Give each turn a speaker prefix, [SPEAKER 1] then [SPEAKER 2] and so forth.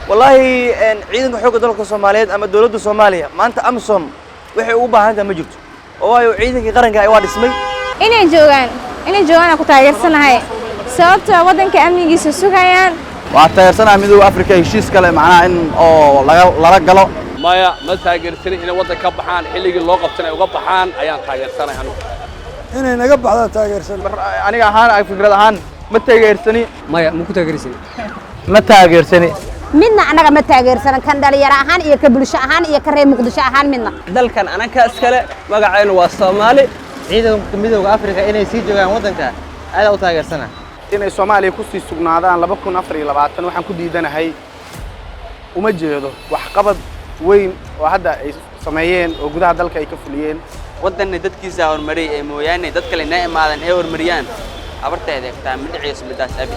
[SPEAKER 1] Wallaahi, ciidanka xoogga dalka Soomaaliyeed ama dowladda Soomaaliya maanta AMISOM waxay ugu baahan tahay ma jirto, oo waayo ciidankii qaranka waa dhismay.
[SPEAKER 2] Inay joogaan aan ku taageersanahay, sababtoo waddanka amnigiisa sugayaan.
[SPEAKER 3] Waxaa taageersanaha Midowga Afrika heshiis kale, macnaha in oo laga lala galo.
[SPEAKER 4] Maya, ma taageersanin. Inay waddan ka baxaan xilligii loo qabtana ay uga baxaan ayaan taageersanay anigu.
[SPEAKER 5] Inay naga baxdaa taageersan.
[SPEAKER 3] Aniga ahaan ay fikrad ahaan ma taageersani.
[SPEAKER 6] Maya, ma ku taageersani.
[SPEAKER 1] Ma taageersani.
[SPEAKER 7] Midna annaga ma taageersanan, kan dhalinyaro ahaan iyo ka bulsho ahaan iyo ka reer Muqdisho ahaan midna.
[SPEAKER 8] Dalkan anaka iskale, magacaynu waa Soomaali.
[SPEAKER 9] Ciidanka Midowga Afrika inay sii joogaan waddanka aad u taageersana.
[SPEAKER 10] Inay Soomaaliya ku sii sugnaadaan 2024 waxaan ku diidanahay, uma jeedo waxqabad weyn oo hadda ay sameeyeen oo gudaha dalka ay ka fuliyeen.
[SPEAKER 11] Waddanna dadkiisa horumariyay ee mooyaane dad kale inay imaadan ee horumariyaan abarta adeegtaa ma dhiciyso midaas abi.